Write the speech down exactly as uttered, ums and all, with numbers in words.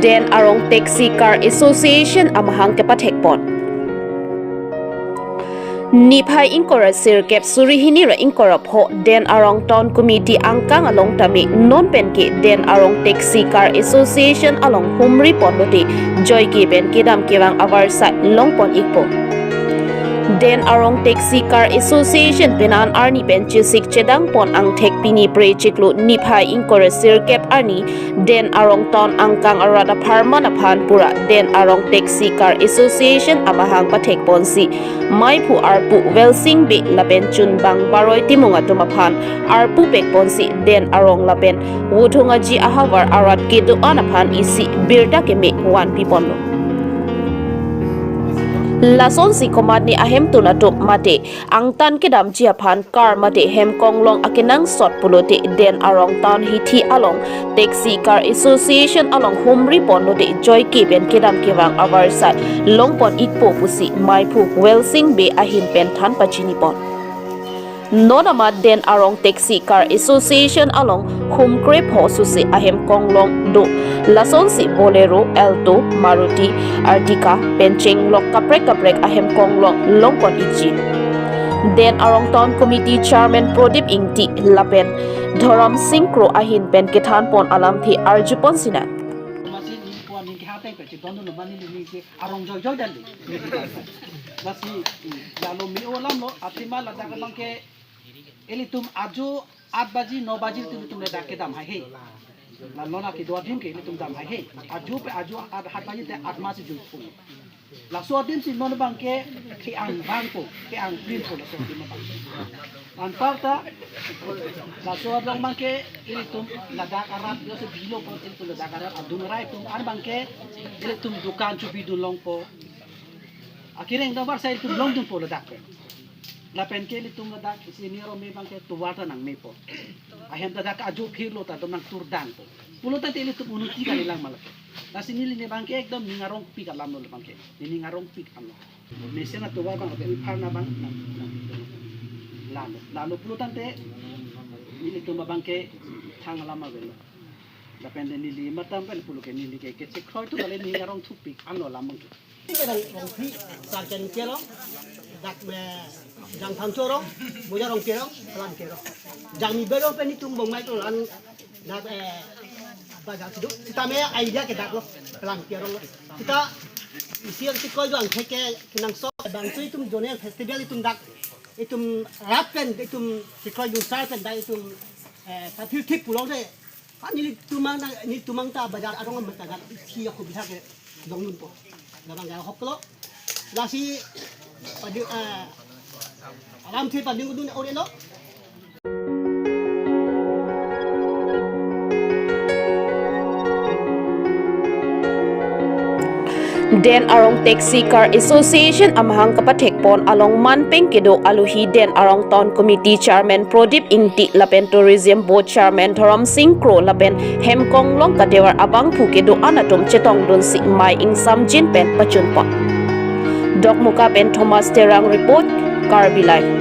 Den Arong Taxi Car Association amahang kepathekpon. Niphai ingkoi ra sirkep suri hini ra ingkoi ra pho Den Arong Town Committee angkang along tame non pen ke Den Arong Taxi Car Association along humri ponlote joike pen kedam kevang avarsai longpon ikpo. Den Arong Taxi Car Association penan arni pen chesik chedangpon angthek pini Phre chiklo niphai ingkoi ra sirkep arni Den Arong Town angkang arat apharman aphan pura Den Arong Taxi Car Association amahang pathekponsi maiphu arpu Welsing Bey lapen chunbang Baroi Timung atum aphan arpu pekponsi Den Arong lapen Wuthung Aji ahavar arat kedo-an aphan isi birta keme vanpiponlo. Lasonsi komatne ahemtun atum mate angtan kedamji aphan car mate hem konglong akenangsot pulote Den Arong Town hithi along Taxi Car Association along humri ponlote joike pen kedam kevang avarsai longpon ikpo pusi maiphu Welsing Bey ahin pen than pachinipon. Non amat Den Arong Taxi Car Association along hum krepho susi ahem konglong do. Lasonsi Bolero, Alto, Maruti, Ertiga, pen chenglok kaprek kaprek ahem konglong longpon ikji. Den Arong Town Committee Chairman Prodip Ingti lapen Dhorom Sing Kro ahin pen kethanpon alamthe arjupon sinan. Masi ni puan ni kehate pe chidon lo mani ni ke arong joijoi dan lo. Lasi lalo me-o alam lo, athema ladak abang ke ilitum ajo aat baji, no baji ilitum, ilitum ladak kedam haihe. La non akedo adim ke ilitum dam haihe. Ajo pe ajo aat, aat baji te athema si jui pung. Laso adim si non abang ke ke-ang bangpo, ke-ang prinpo laso adim abang. Anparta laso adim abang ke ilitum ladak arat, yo se bilo pon ilitum ladak arat adung rai atum an abang ke ilitum dukan chobidun longpo. Akereng dam avarsai ilitum longdunpo ladak pen. Lapen ke ilitum ladak senior me abang ke tovar ta nangmepo. Ahem ladak ajo phirlo ta dom nangturdangpo. Pulo tangte ilitum unuti kalilang malake. Lasi neli ne abang ke ekdom ning arongpik alam lo abang ke. Nening arongpik alam lo. Mesen atovar abang lapen ipharna abang nang, nang, lalo. Lalo pulo tangte nelitum abang ke thang alam avelo. Lapen neli matam pen pulo ke neli ke kechekroi tu kali ning arongthupik alam lo alam abang ke. Sarken kerong, dak me jang thangchorong, moja rong kerong, alam kerong. Jang ni berong pen itum bong mai to lan dak, eh, bajar sidu. Sitame idea ke dak lo, alam kerong lo. Sita isi yang sikoi juang theke kenangsot. Bangso itum zonal festival itum dak, itum rap pen, itum sikoi juang sar pen dak itum, eh, pathir thik pulong de. Ha, nelitum abang ta, nelitum abang ta bajar arong amat ta dak isi ako bisa ke dong nun po. Labang ya hok lo. Lasi padi, eh, alamthe pading dun ore lo. Den Arong Taxi Car Association amahang kepathekpon along manpeng kedo aluhi Den Arong Town Committee Chairman Prodip Ingti lapen Tourism Board Chairman Dhorom Sing Kro lapen hem konglong katevar abangphu kedo-an atum chetongdunsi mei ingsamjin pen pachunpon. Dokmoka pen Thomas Terang report, Karbi Live.